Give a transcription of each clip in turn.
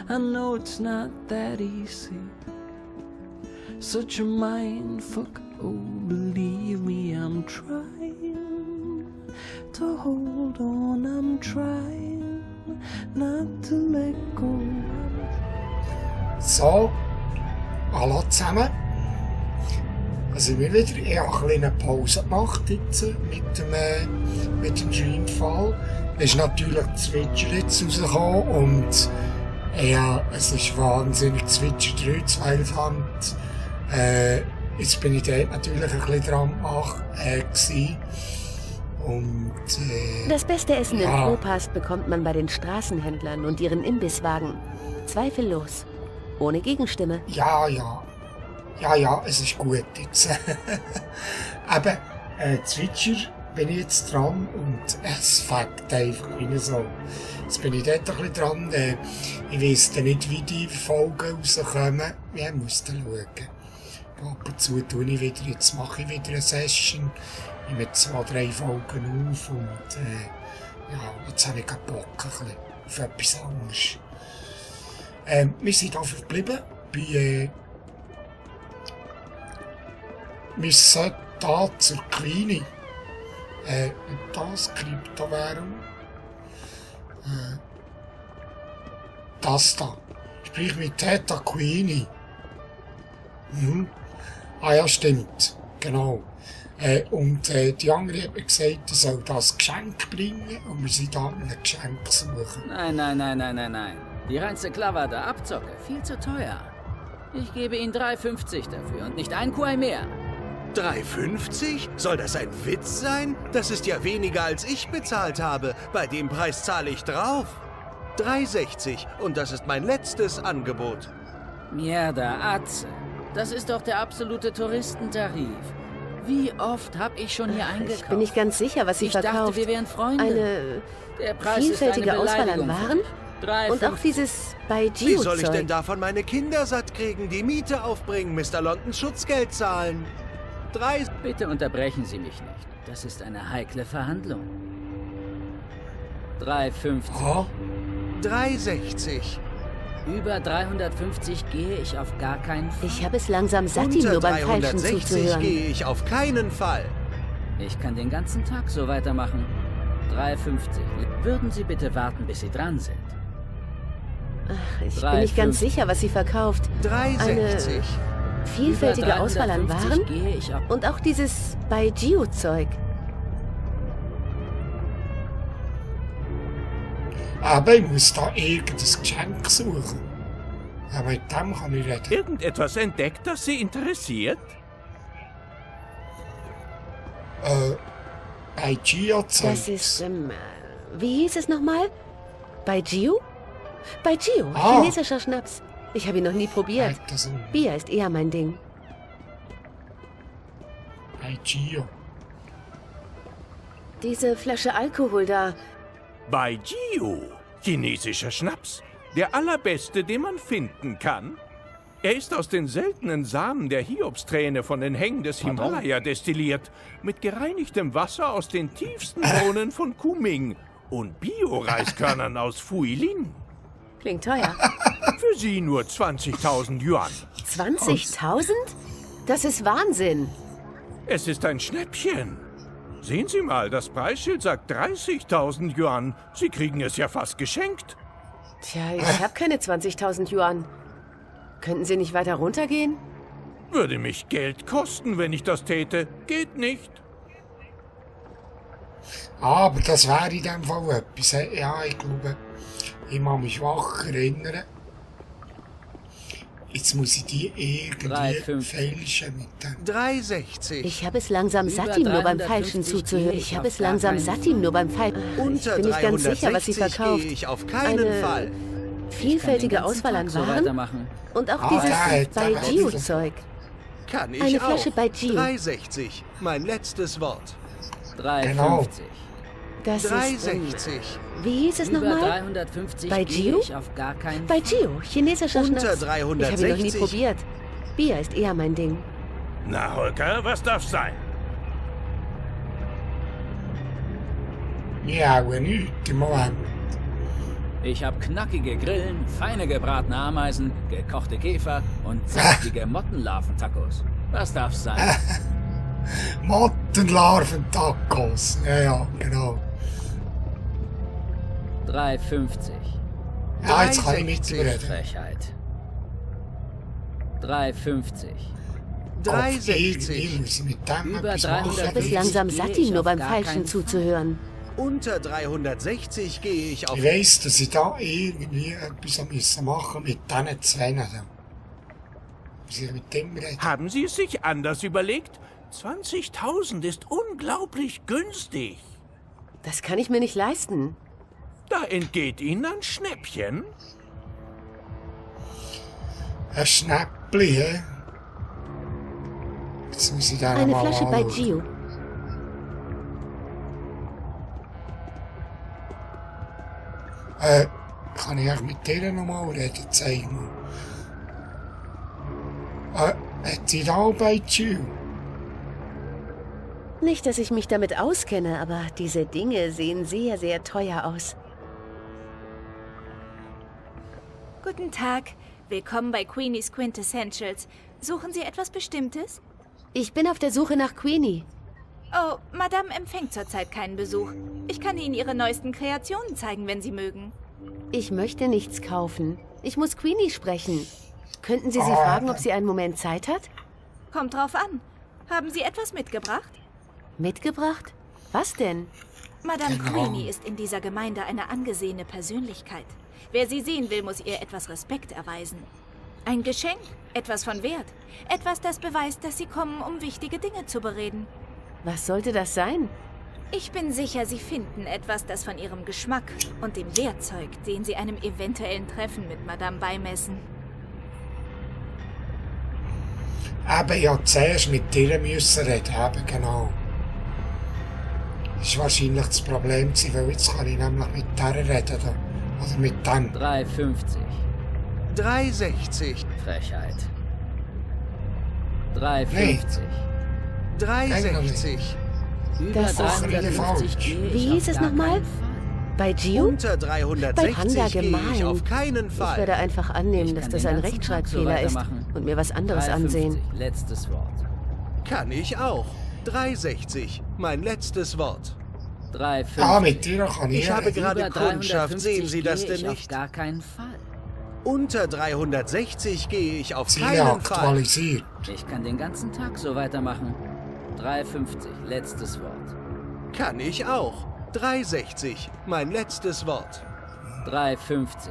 I know it's not that easy. Such a mindfuck, oh believe me, I'm trying to hold on, I'm trying not to let go. So, hallo zusammen. Also wir wieder, ich habe eine Pause gemacht jetzt mit dem Dreamfall. Es ist natürlich Zwitscher jetzt rausgekommen und ja, es ist wahnsinnig Zwitscher 3 zu Eilfand. Jetzt bin ich dort natürlich ein bisschen dran gewesen. Und, das beste Essen in Propast bekommt man bei den Straßenhändlern und ihren Imbisswagen. Zweifellos. Ohne Gegenstimme. Ja, es ist gut jetzt. Aber Zwitscher bin ich jetzt dran und es fängt einfach wie so. Jetzt bin ich dort ein bisschen dran. Ich weiss dann nicht, wie die Folgen rauskommen. Ich muss dann schauen. Ab und zu tue ich wieder, jetzt mache ich wieder eine Session. Ich nehme 2-3 Folgen auf und jetzt habe ich keinen Bock auf etwas anderes. Wir sind hier verblieben bei wir sollten hier zur Queenie. Das Kryptowährung. Das da. Sprich mit Theta Queenie. Mhm. Ah ja, stimmt. Genau. Und die andere hat mir gesagt, ich soll das Geschenk bringen und wir sind da ein Geschenk suchen. Nein. Die reinste Klavada Abzocke, viel zu teuer. Ich gebe Ihnen 3,50 dafür und nicht ein Kuai mehr. 3,50? Soll das ein Witz sein? Das ist ja weniger, als ich bezahlt habe. Bei dem Preis zahle ich drauf. 3,60 und das ist mein letztes Angebot. Mierda, Atze. Das ist doch der absolute Touristentarif. Wie oft habe ich schon hier eingekauft? Ich bin nicht ganz sicher, was sie verkauft. Ich dachte, wir wären Freunde. Eine Preis vielfältige ist eine Auswahl an Waren. 3,50. Und auch dieses bei Gio-Zeug. Wie soll ich denn davon meine Kinder satt kriegen, die Miete aufbringen, Mr. Londons Schutzgeld zahlen? Bitte unterbrechen Sie mich nicht. Das ist eine heikle Verhandlung. 3,50. Oh. 3,60. Über 350 gehe ich auf gar keinen Fall. Ich habe es langsam satt, ihm nur beim Falschen 360 zuzuhören. gehe ich auf keinen Fall. Ich kann den ganzen Tag so weitermachen. 3,50. Würden Sie bitte warten, bis Sie dran sind? Ach, ich bin nicht ganz sicher, was sie verkauft. 3,60. Vielfältige Auswahl an Waren gehe ich auf. und auch dieses bei Gio-Zeug. Aber ich muss da irgendein Geschenk suchen. Aber mit dem kann ich reden. Irgendetwas entdeckt, das Sie interessiert? Bei Gio-Zeug. Das ist, wie hieß es nochmal? Bei Gio? Bei Gio, Ah. chinesischer Schnaps. Ich habe ihn noch nie probiert. Bier ist eher mein Ding. Bei Gio. Diese Flasche Alkohol da. Bei Gio. Chinesischer Schnaps. Der allerbeste, den man finden kann. Er ist aus den seltenen Samen der Hiobsträne von den Hängen des Himalaya destilliert. Mit gereinigtem Wasser aus den tiefsten Brunnen von Kunming. Und Bio-Reiskörnern aus Fuilin. Klingt teuer. Für Sie nur 20.000 Yuan. 20.000? Das ist Wahnsinn. Es ist ein Schnäppchen. Sehen Sie mal, das Preisschild sagt 30.000 Yuan. Sie kriegen es ja fast geschenkt. Tja, ich habe keine 20.000 Yuan. Könnten Sie nicht weiter runtergehen? Würde mich Geld kosten, wenn ich das täte. Geht nicht. Aber das wäre in dem Fall etwas. Ja, ich glaube, ich muss mich wach erinnern. Jetzt muss ich die irgendwie fälschen mit dem. 3,60. Ich habe es langsam satt, ihm nur beim Falschen zuzuhören. Ich habe es langsam satt, ihm nur beim Falschen. Ich bin nicht ganz sicher, was sie verkauft. Gehe ich auf keinen Fall. Vielfältige Auswahl an Waren und auch dieses bei Gio-Zeug. Kann ich Eine auch. Flasche bei Gio. 3,60. Mein letztes Wort. 3,50. Genau. Das ist, 3,60. wie hieß es Über nochmal? 350 Bei gehe Gio? ich auf gar keinen Bei Fall. Gio, chinesischer Unter Schnaps. Ich habe ihn noch nie 360. probiert. Bier ist eher mein Ding. Na, Holger, was darf's sein? Ja, auch nicht im Moment. Ich habe knackige Grillen, feine gebratene Ameisen, gekochte Käfer und saftige Mottenlarven-Tacos. Was darf's sein? Mottenlarven-Tacos. Ja, genau. 3,50. Ja, jetzt kann ich mitreden. Frechheit. 3,50. Irgendwie muss ich mit dem Über etwas 300 machen. Ich habe es langsam satt, ihm nur beim Falschen zuzuhören. Unter 360 gehe ich auf... Ich weiss, dass ich da irgendwie etwas machen mit diesen zwei. Da. Muss ich mit dem reden? Haben Sie es sich anders überlegt? 20.000 ist unglaublich günstig. Das kann ich mir nicht leisten. Da entgeht Ihnen ein Schnäppchen. Ein Schnäppli, hä? Jetzt muss ich da Eine mal Flasche bei anschauen. Gio. Kann ich auch mit denen nochmal reden? Zeig mal. Hat sie da auch bei Gio? Nicht, dass ich mich damit auskenne, aber diese Dinge sehen sehr, sehr teuer aus. Guten Tag. Willkommen bei Queenie's Quintessentials. Suchen Sie etwas Bestimmtes? Ich bin auf der Suche nach Queenie. Oh, Madame empfängt zurzeit keinen Besuch. Ich kann Ihnen Ihre neuesten Kreationen zeigen, wenn Sie mögen. Ich möchte nichts kaufen. Ich muss Queenie sprechen. Könnten Sie sie fragen, ob sie einen Moment Zeit hat? Kommt drauf an. Haben Sie etwas mitgebracht? Mitgebracht? Was denn? Madame Genau. Queenie ist in dieser Gemeinde eine angesehene Persönlichkeit. Wer sie sehen will, muss ihr etwas Respekt erweisen. Ein Geschenk, etwas von Wert. Etwas, das beweist, dass Sie kommen, um wichtige Dinge zu bereden. Was sollte das sein? Ich bin sicher, Sie finden etwas, das von Ihrem Geschmack und dem Wert zeugt, den Sie einem eventuellen Treffen mit Madame beimessen. Eben, ja, zuerst mit dir müssen reden, eben, genau. Das war wahrscheinlich das Problem, weil jetzt kann ich nämlich mit der reden, da. Oder mit dem. 3,50. 360. Frechheit. 3,50. 360. Über Das ist 350 gehe ich Wie auf hieß es gar nochmal? keinen Fall. Bei Gio? Unter Bei Panda 360 gehe ich gemein. auf keinen Ich Fall. werde einfach annehmen, Ich dass kann das den ein ganzen Tag so Rechtschreibfehler ist weitermachen. und mir was anderes 3,50. ansehen. Letztes Wort. Kann ich auch. 360. Mein letztes Wort. 3,50. Ja, mit dir kann ich Ich habe reden. gerade Über Kundschaft. 350 Sehen Sie das gehe denn ich auf nicht? gar keinen Fall. Unter 360 gehe ich auf Ziele keinen Fall. aktualisiert. Ich kann den ganzen Tag so weitermachen. 3,50. Letztes Wort. Kann ich auch. 360. Mein letztes Wort. 3,50.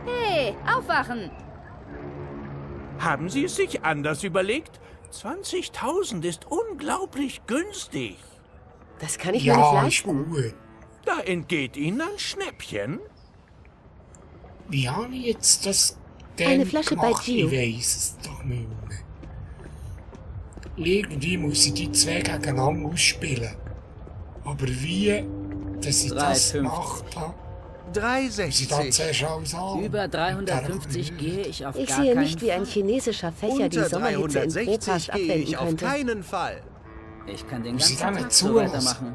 Hey, aufwachen! Haben Sie es sich anders überlegt? 20.000 ist unglaublich günstig. Das kann ich mir Ja, nicht ist leisten. gut. Da entgeht Ihnen ein Schnäppchen. Wie habe ich jetzt das denn Eine Flasche bei gemacht? Gio. Ich weiss es doch nicht mehr. Irgendwie muss ich die zwei gegeneinander ausspielen. Aber wie, dass ich das 3,50. gemacht habe, muss ich da 360. zuerst alles an. Über 350 gehe ich auf Ich gar sehe keinen nicht, wie ein Fall. chinesischer Fächer die Unter Sommerhitze in 360 Propast gehe abwenden ich auf könnte. keinen Fall. Ich kann den Muss ich ganzen da Tag nicht so zulassen? weitermachen.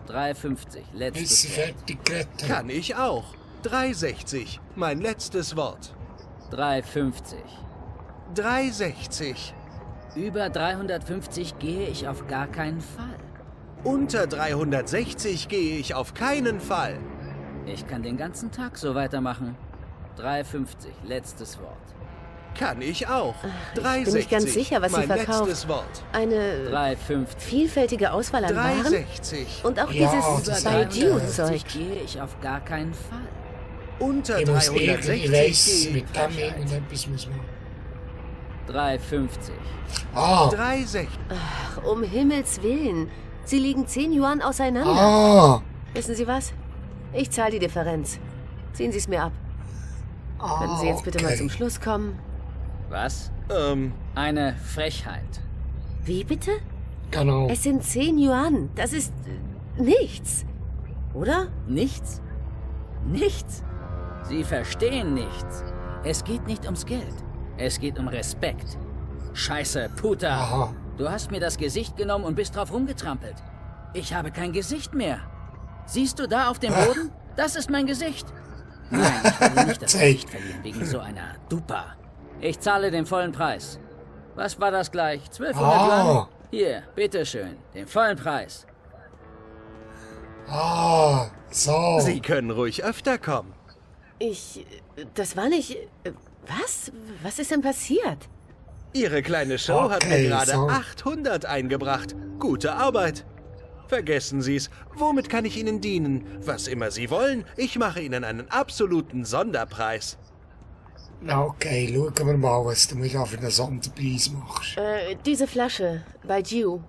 3,50. Bis Letztes sie Wort. fertig geredet haben. Kann ich auch. 360. Mein letztes Wort. 3,50. 360. Über 350 gehe ich auf gar keinen Fall. Unter 360 gehe ich auf keinen Fall. Ich kann den ganzen Tag so weitermachen. 3,50. Letztes Wort. Kann ich auch. bin 360. nicht ganz sicher, was sie mein verkauft. letztes Wort. Eine 3,50. vielfältige Auswahl an Waren 360. und auch Ja, dieses das bei ist- Gio-Zeug. gehe ich auf gar keinen Fall. Unter Ich muss irgendwie, 360 ich weiss, gehe ich. mit dem irgendetwas muss man. 3,50. Ah, 360. Ach, um Himmels Willen. Sie liegen 10 Yuan auseinander. ah, Wissen Sie was? Ich zahle die Differenz. Ziehen Sie es mir ab. Können Sie jetzt bitte mal zum Schluss kommen? Was? Ähm, Eine Frechheit. Wie bitte? Genau. Es sind 10 Yuan. Das ist nichts. Oder? Nichts? Nichts? Sie verstehen nichts. Es geht nicht ums Geld. Es geht um Respekt. Scheiße, Puta. Aha. Du hast mir das Gesicht genommen und bist drauf rumgetrampelt. Ich habe kein Gesicht mehr. Siehst du da auf dem Boden? Das ist mein Gesicht. Nein, ich will nicht das Gesicht verlieren wegen so einer Dupa. Ich zahle den vollen Preis. Was war das gleich? 1200 Yuan? Hier, bitteschön, den vollen Preis. So. Sie können ruhig öfter kommen. Das war nicht... Was? Was ist denn passiert? Ihre kleine Show hat mir Okay, gerade so. 800 eingebracht. Gute Arbeit. Vergessen Sie's. Womit kann ich Ihnen dienen? Was immer Sie wollen, ich mache Ihnen einen absoluten Sonderpreis. Na okay, schauen wir mal, was du mir da für einen Sonderpreis machst. Diese Flasche bei Jiu.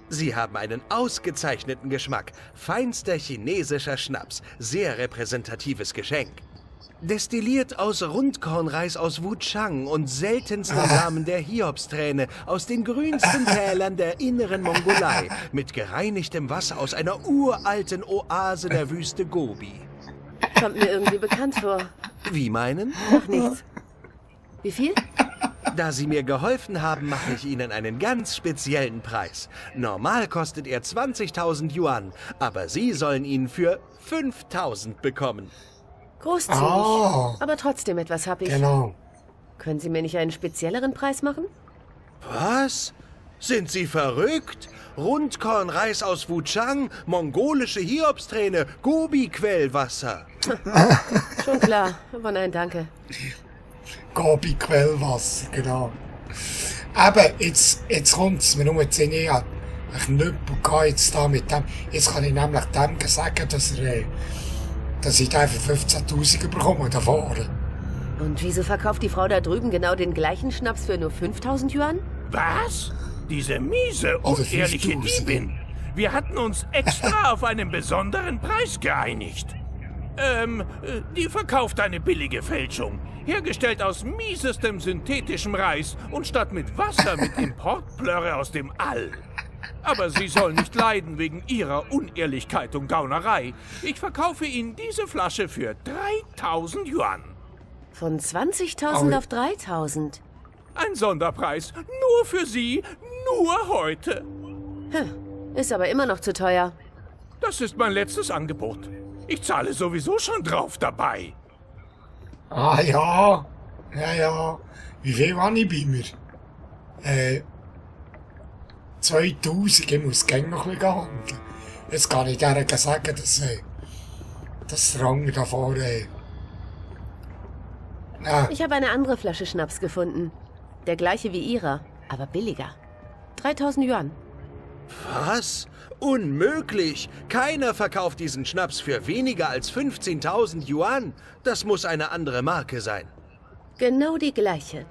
Sie haben einen ausgezeichneten Geschmack. Feinster chinesischer Schnaps. Sehr repräsentatives Geschenk. Destilliert aus Rundkornreis aus Wuchang und seltensten Samen der Hiobsträne aus den grünsten Tälern der inneren Mongolei mit gereinigtem Wasser aus einer uralten Oase der Wüste Gobi. Kommt mir irgendwie bekannt vor. Wie meinen? Ach, nichts. Wie viel? Da Sie mir geholfen haben, mache ich Ihnen einen ganz speziellen Preis. Normal kostet er 20.000 Yuan, aber Sie sollen ihn für 5.000 bekommen. Großzügig. Aber trotzdem etwas hab ich. Genau. Können Sie mir nicht einen spezielleren Preis machen? Was? Sind Sie verrückt? Rundkornreis aus Wuchang, mongolische Hiobsträne, Gobi-Quellwasser. Schon klar. Aber nein, danke. Gobi Quellwasser, genau. Eben, jetzt kommt es mir nur zu sehen, ich habe einen Knüppel gehabt jetzt da mit dem. Jetzt kann ich nämlich dem sagen, dass ich den für 15.000 bekomme davor. Und wieso verkauft die Frau da drüben genau den gleichen Schnaps für nur 5.000 Yuan? Was? Diese miese, Also unehrliche 5.000. Diebin. Wir hatten uns extra auf einen besonderen Preis geeinigt. Die verkauft eine billige Fälschung. Hergestellt aus miesestem synthetischem Reis und statt mit Wasser mit Importplörre aus dem All. Aber sie soll nicht leiden wegen ihrer Unehrlichkeit und Gaunerei. Ich verkaufe Ihnen diese Flasche für 3.000 Yuan. Von 20.000 auf 3.000. Ein Sonderpreis. Nur für Sie. Nur heute. Ist aber immer noch zu teuer. Das ist mein letztes Angebot. Ich zahle sowieso schon drauf dabei. Ah ja. Ja. Wie viel war ich bei mir? 2000, ich muss gerne noch ein bisschen handeln. Jetzt kann ich der sagen, dass der Rang davor... Ich habe eine andere Flasche Schnaps gefunden. Der gleiche wie ihrer, aber billiger. 3.000 Yuan. Was? Unmöglich! Keiner verkauft diesen Schnaps für weniger als 15.000 Yuan. Das muss eine andere Marke sein. Genau die gleiche.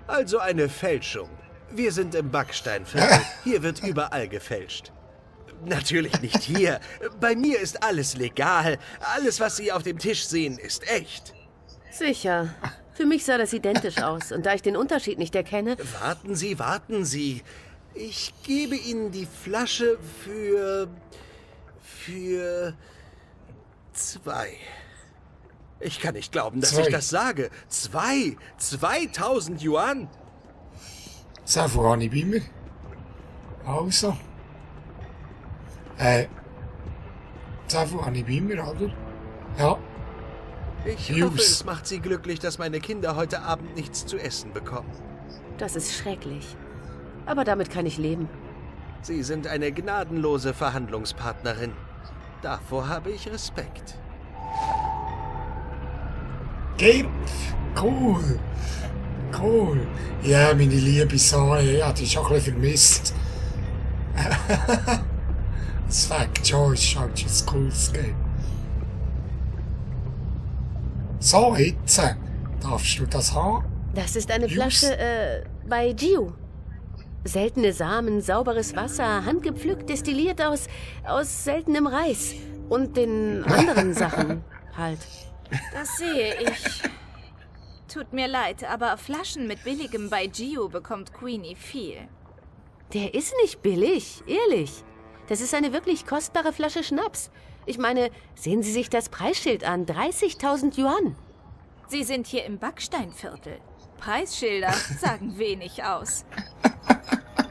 Also eine Fälschung. Wir sind im Backsteinviertel. Hier wird überall gefälscht. Natürlich nicht hier. Bei mir ist alles legal. Alles, was Sie auf dem Tisch sehen, ist echt. Sicher. Für mich sah das identisch aus. Und da ich den Unterschied nicht erkenne... Warten Sie. Ich gebe Ihnen die Flasche für 2. Ich kann nicht glauben, dass 2. ich das sage. 2.000 Yuan? So viel habe ich bei mir. Also. So viel habe ich bei mir, oder? Ja. Ich Jungs. hoffe, es macht Sie glücklich, dass meine Kinder heute Abend nichts zu essen bekommen. Das ist schrecklich. Aber damit kann ich leben. Sie sind eine gnadenlose Verhandlungspartnerin. Davor habe ich Respekt. Gib! Cool! Ja, meine liebe Sache, ja, die ist schon ein bisschen vermisst. Das Fact schon, ist schon ein cooles Game. So, jetzt darfst du das haben. Das ist eine Jungs. Flasche, bei Jiu. Seltene Samen, sauberes Wasser, handgepflückt, destilliert aus seltenem Reis. Und den anderen Sachen halt. Das sehe ich. Tut mir leid, aber Flaschen mit billigem bei Jiu bekommt Queenie viel. Der ist nicht billig, ehrlich. Das ist eine wirklich kostbare Flasche Schnaps. Ich meine, sehen Sie sich das Preisschild an. 30.000 Yuan. Sie sind hier im Backsteinviertel. Preisschilder sagen wenig aus.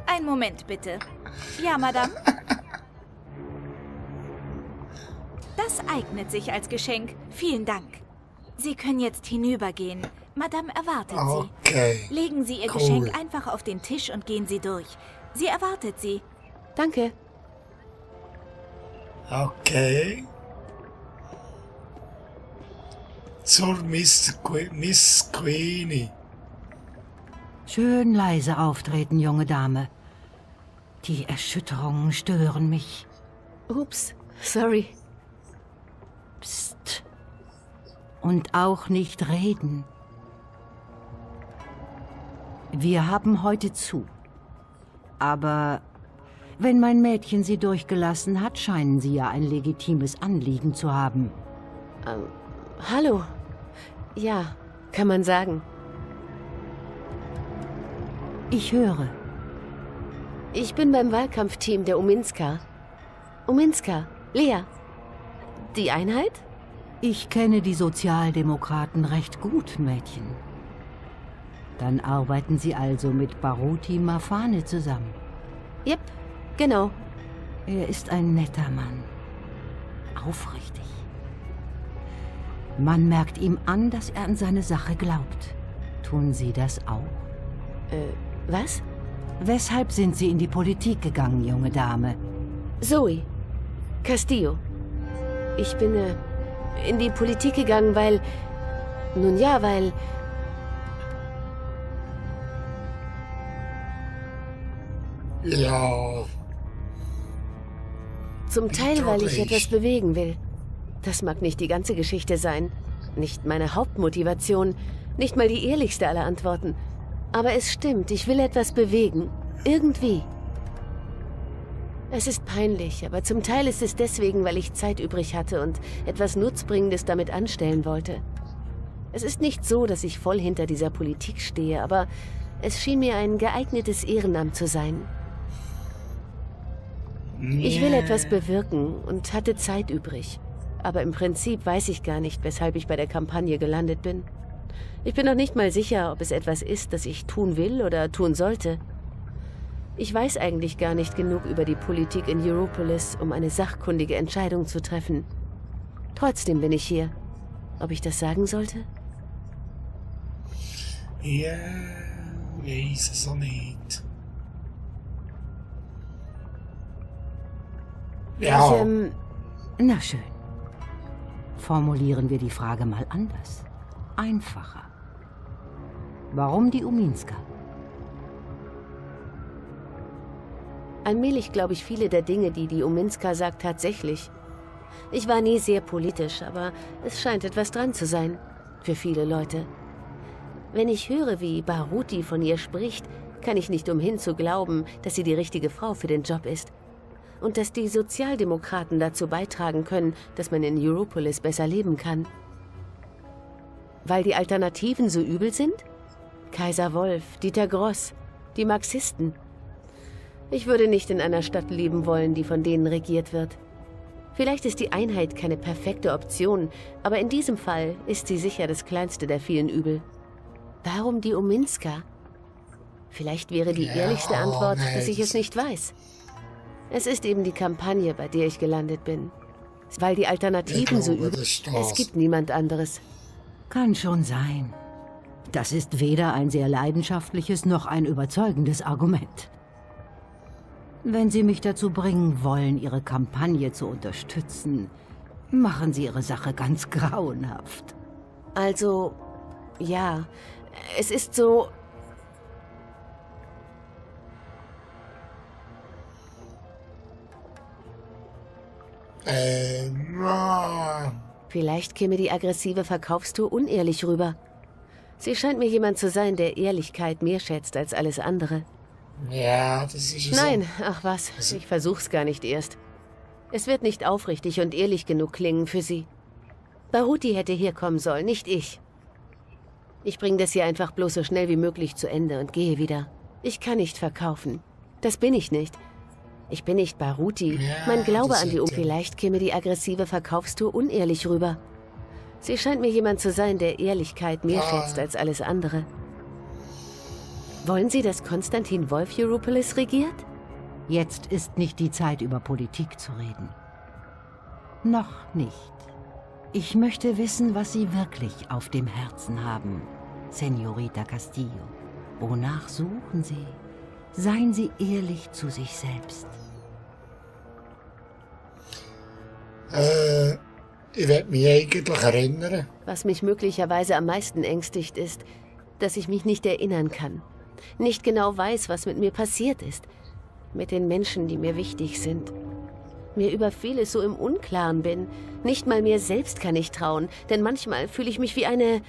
Ein Moment bitte. Ja, Madame? Das eignet sich als Geschenk. Vielen Dank. Sie können jetzt hinübergehen. Madame erwartet Okay. Sie. Legen Sie Ihr Cool. Geschenk einfach auf den Tisch und gehen Sie durch. Sie erwartet Sie. Danke. Okay. Zur Miss Queenie. Schön leise auftreten, junge Dame. Die Erschütterungen stören mich. Ups, sorry. Psst. Und auch nicht reden. Wir haben heute zu. Aber wenn mein Mädchen Sie durchgelassen hat, scheinen Sie ja ein legitimes Anliegen zu haben. Hallo. Ja, kann man sagen. Ich höre. Ich bin beim Wahlkampfteam der Uminska. Uminska, Lea. Die Einheit? Ich kenne die Sozialdemokraten recht gut, Mädchen. Dann arbeiten Sie also mit Baruti Mafane zusammen. Yep, genau. Er ist ein netter Mann. Aufrichtig. Man merkt ihm an, dass er an seine Sache glaubt. Tun Sie das auch? Was? Weshalb sind Sie in die Politik gegangen, junge Dame? Zoe. Castillo. Ich bin in die Politik gegangen, weil... Nun ja, weil... Ja. Zum Teil, weil ich Wirklich? etwas bewegen will. Das mag nicht die ganze Geschichte sein. Nicht meine Hauptmotivation. Nicht mal die ehrlichste aller Antworten. Aber es stimmt, ich will etwas bewegen. Irgendwie. Es ist peinlich, aber zum Teil ist es deswegen, weil ich Zeit übrig hatte und etwas Nutzbringendes damit anstellen wollte. Es ist nicht so, dass ich voll hinter dieser Politik stehe, aber es schien mir ein geeignetes Ehrenamt zu sein. Ich will etwas bewirken und hatte Zeit übrig. Aber im Prinzip weiß ich gar nicht, weshalb ich bei der Kampagne gelandet bin. Ich bin noch nicht mal sicher, ob es etwas ist, das ich tun will oder tun sollte. Ich weiß eigentlich gar nicht genug über die Politik in Europolis, um eine sachkundige Entscheidung zu treffen. Trotzdem bin ich hier. Ob ich das sagen sollte? Ja, weiß es auch nicht. Ja. Na schön. Formulieren wir die Frage mal anders. Einfacher. Warum die Uminska? Allmählich glaube ich viele der Dinge, die die Uminska sagt, tatsächlich. Ich war nie sehr politisch, aber es scheint etwas dran zu sein. Für viele Leute. Wenn ich höre, wie Baruti von ihr spricht, kann ich nicht umhin zu glauben, dass sie die richtige Frau für den Job ist. Und dass die Sozialdemokraten dazu beitragen können, dass man in Europolis besser leben kann. Weil die Alternativen so übel sind? Kaiser Wolf, Dieter Gross, die Marxisten. Ich würde nicht in einer Stadt leben wollen, die von denen regiert wird. Vielleicht ist die Einheit keine perfekte Option, aber in diesem Fall ist sie sicher das kleinste der vielen Übel. Warum die Uminska? Vielleicht wäre die ehrlichste Antwort, dass ich es nicht weiß. Es ist eben die Kampagne, bei der ich gelandet bin. Weil die Alternativen so übel sind. Es gibt niemand anderes. Kann schon sein. Das ist weder ein sehr leidenschaftliches noch ein überzeugendes Argument. Wenn Sie mich dazu bringen wollen, Ihre Kampagne zu unterstützen, machen Sie Ihre Sache ganz grauenhaft. Also, ja, es ist so... Vielleicht käme die aggressive Verkaufstour unehrlich rüber. Sie scheint mir jemand zu sein, der Ehrlichkeit mehr schätzt als alles andere. Ja, das ist Nein, ach was, ich versuch's gar nicht erst. Es wird nicht aufrichtig und ehrlich genug klingen für sie. Baruti hätte herkommen sollen, nicht ich. Ich bringe das hier einfach bloß so schnell wie möglich zu Ende und gehe wieder. Ich kann nicht verkaufen. Das bin ich nicht. Ich bin nicht Baruti. Ja, Man glaube das an die ist ja- Vielleicht käme die aggressive Verkaufstour unehrlich rüber. Sie scheint mir jemand zu sein, der Ehrlichkeit mehr schätzt als alles andere. Wollen Sie, dass Konstantin Wolf Europolis regiert? Jetzt ist nicht die Zeit, über Politik zu reden. Noch nicht. Ich möchte wissen, was Sie wirklich auf dem Herzen haben, Señorita Castillo. Wonach suchen Sie? Seien Sie ehrlich zu sich selbst. Ich werde mich eigentlich erinnern. Was mich möglicherweise am meisten ängstigt, ist, dass ich mich nicht erinnern kann. Nicht genau weiß, was mit mir passiert ist. Mit den Menschen, die mir wichtig sind. Mir über vieles so im Unklaren bin. Nicht mal mir selbst kann ich trauen, denn manchmal fühle ich mich wie eine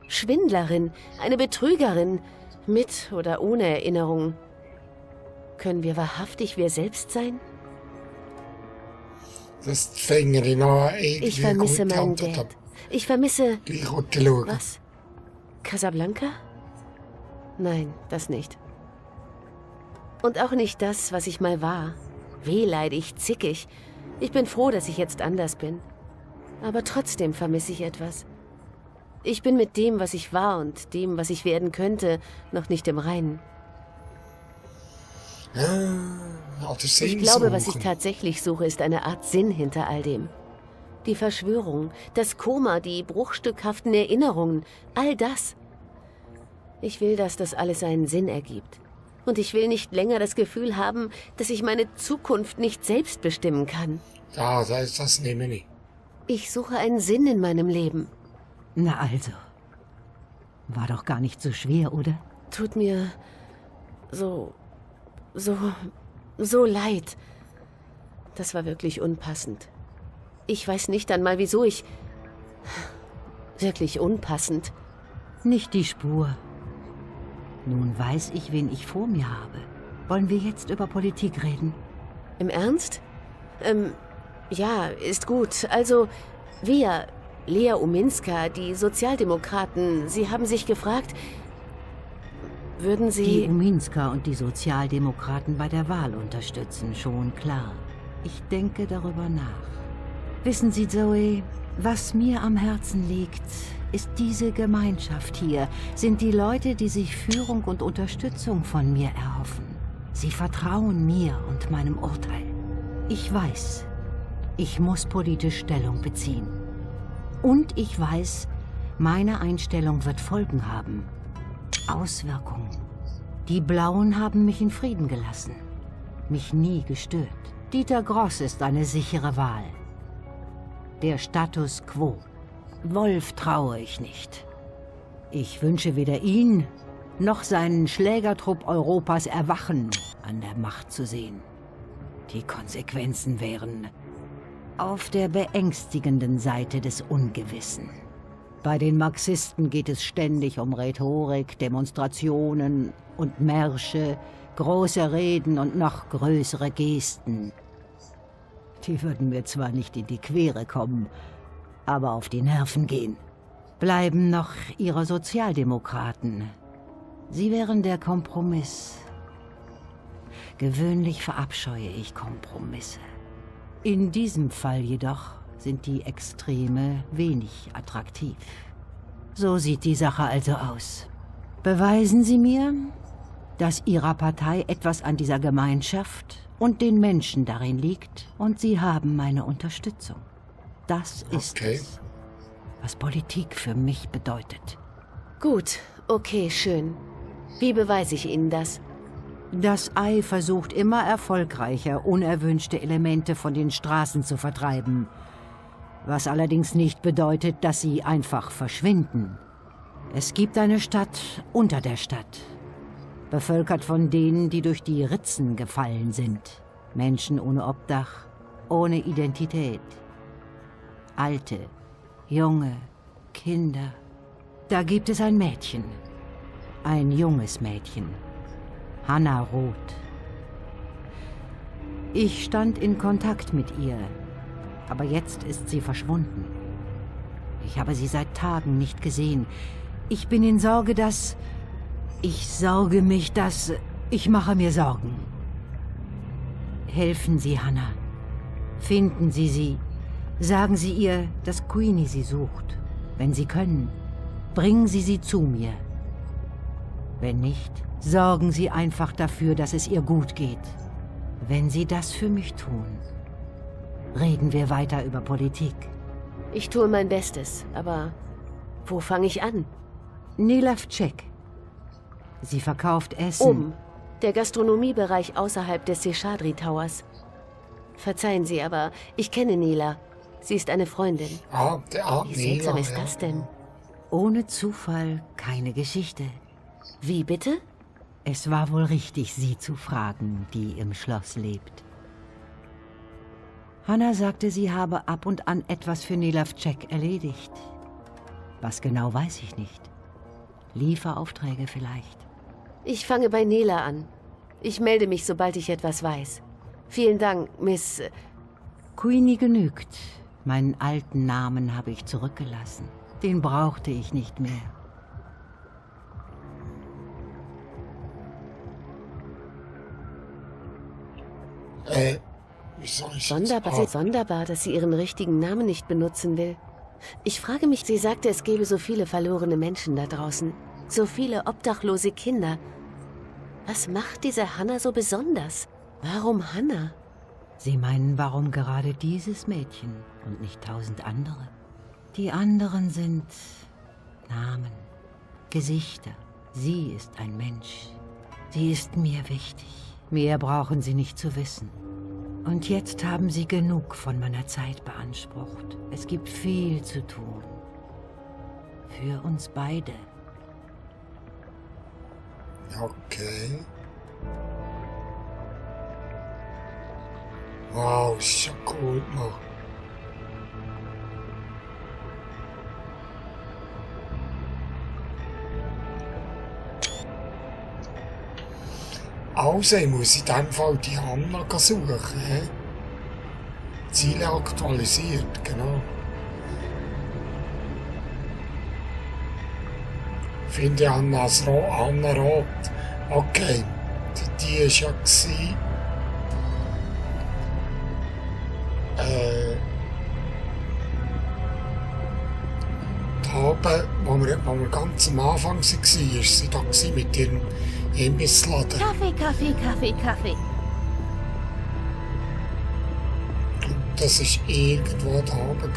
Schwindlerin, eine Betrügerin, mit oder ohne Erinnerungen. Können wir wahrhaftig wir selbst sein? Das fängt ich noch irgendwie Ich vermisse gut meinen an, Dad. Ich vermisse... gleich schauen. Was? Casablanca? Nein, das nicht. Und auch nicht das, was ich mal war. Wehleidig, zickig. Ich bin froh, dass ich jetzt anders bin. Aber trotzdem vermisse ich etwas. Ich bin mit dem, was ich war und dem, was ich werden könnte, noch nicht im Reinen. Ich glaube, was ich tatsächlich suche, ist eine Art Sinn hinter all dem. Die Verschwörung, das Koma, die bruchstückhaften Erinnerungen, all das. Ich will, dass das alles einen Sinn ergibt. Und ich will nicht länger das Gefühl haben, dass ich meine Zukunft nicht selbst bestimmen kann. Ja, das nehme ich. Ich suche einen Sinn in meinem Leben. Na also. War doch gar nicht so schwer, oder? Tut mir so leid. Das war wirklich unpassend. Ich weiß nicht einmal, wieso ich... Wirklich unpassend. Nicht die Spur. Nun weiß ich, wen ich vor mir habe. Wollen wir jetzt über Politik reden? Im Ernst? Ja, ist gut. Also, wir, Lea Uminska, die Sozialdemokraten, Sie haben sich gefragt, würden Sie... Die Uminska und die Sozialdemokraten bei der Wahl unterstützen, schon klar. Ich denke darüber nach. Wissen Sie, Zoe, was mir am Herzen liegt, ist diese Gemeinschaft hier, sind die Leute, die sich Führung und Unterstützung von mir erhoffen. Sie vertrauen mir und meinem Urteil. Ich weiß, ich muss politisch Stellung beziehen. Und ich weiß, meine Einstellung wird Folgen haben. Auswirkungen. Die Blauen haben mich in Frieden gelassen. Mich nie gestört. Dieter Gross ist eine sichere Wahl. Der Status quo. Wolf traue ich nicht. Ich wünsche weder ihn noch seinen Schlägertrupp Europas Erwachen an der Macht zu sehen. Die Konsequenzen wären auf der beängstigenden Seite des Ungewissen. Bei den Marxisten geht es ständig um Rhetorik, Demonstrationen und Märsche, große Reden und noch größere Gesten. Die würden mir zwar nicht in die Quere kommen, aber auf die Nerven gehen. Bleiben noch ihre Sozialdemokraten. Sie wären der Kompromiss. Gewöhnlich verabscheue ich Kompromisse. In diesem Fall jedoch sind die Extreme wenig attraktiv. So sieht die Sache also aus. Beweisen Sie mir, dass Ihrer Partei etwas an dieser Gemeinschaft und den Menschen darin liegt, und Sie haben meine Unterstützung. Das ist es, was Politik für mich bedeutet. Gut, okay, schön. Wie beweise ich Ihnen das? Das Ei versucht immer erfolgreicher, unerwünschte Elemente von den Straßen zu vertreiben. Was allerdings nicht bedeutet, dass sie einfach verschwinden. Es gibt eine Stadt unter der Stadt, bevölkert von denen, die durch die Ritzen gefallen sind. Menschen ohne Obdach, ohne Identität. Alte, junge, Kinder. Da gibt es ein Mädchen. Ein junges Mädchen. Hannah Roth. Ich stand in Kontakt mit ihr, aber jetzt ist sie verschwunden. Ich habe sie seit Tagen nicht gesehen. Ich bin in Sorge, dass... Ich mache mir Sorgen. Helfen Sie Hannah. Finden Sie sie. Sagen Sie ihr, dass Queenie sie sucht. Wenn Sie können, bringen Sie sie zu mir. Wenn nicht, sorgen Sie einfach dafür, dass es ihr gut geht. Wenn Sie das für mich tun, reden wir weiter über Politik. Ich tue mein Bestes, aber wo fange ich an? Nilavcek. Sie verkauft Essen. Der Gastronomiebereich außerhalb des Seshadri Towers. Verzeihen Sie, aber ich kenne Nela. Sie ist eine Freundin. Wie seltsam ist das denn? Ohne Zufall keine Geschichte. Wie bitte? Es war wohl richtig, Sie zu fragen, die im Schloss lebt. Hanna sagte, sie habe ab und an etwas für Nilavcek erledigt. Was genau, weiß ich nicht. Lieferaufträge vielleicht. Ich fange bei Nela an. Ich melde mich, sobald ich etwas weiß. Vielen Dank, Miss... Queenie genügt. Meinen alten Namen habe ich zurückgelassen. Den brauchte ich nicht mehr. Sonderbar, dass sie ihren richtigen Namen nicht benutzen will. Ich frage mich, sie sagte, es gäbe so viele verlorene Menschen da draußen. So viele obdachlose Kinder. Was macht diese Hanna so besonders? Warum Hanna? Sie meinen, warum gerade dieses Mädchen und nicht 1000 andere? Die anderen sind Namen, Gesichter. Sie ist ein Mensch. Sie ist mir wichtig. Mehr brauchen Sie nicht zu wissen. Und jetzt haben Sie genug von meiner Zeit beansprucht. Es gibt viel zu tun. Für uns beide. Okay. Wow, ist schon gut, Mann. Also, ich muss in diesem Fall die Hanna suchen. Ziele aktualisiert, genau. Finde Hanna Roth. Okay, die war ja gewesen. Wo wir ganz am Anfang waren, ist sie da mit ihrem Imbissladen. Kaffee. Das war irgendwo da oben.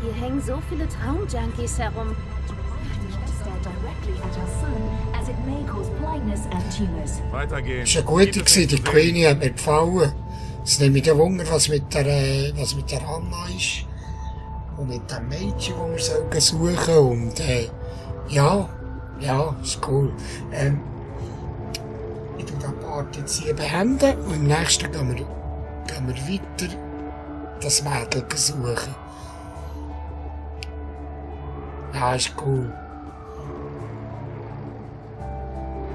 Hier hängen so viele Traumjunkies herum. Weitergehen. Das war eine gute, die Queenie hat mir gefallen. Es nimmt mich Wunder, was mit der Anna ist. Und mit dem Mädchen, das wir suchen sollen. Und ja, ist cool. Ich tue den Part jetzt hier beenden und im nächsten gehen wir weiter das Mädel suchen. Ja, ist cool.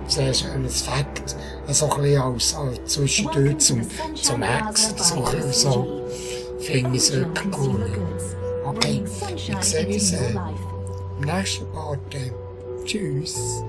Sehr schönes Fakt. So ein bisschen als zwischendurch zum Hexen suchen und so. Finde ich wirklich cool. Okay, ich sehe uns im nächsten Part. Tschüss.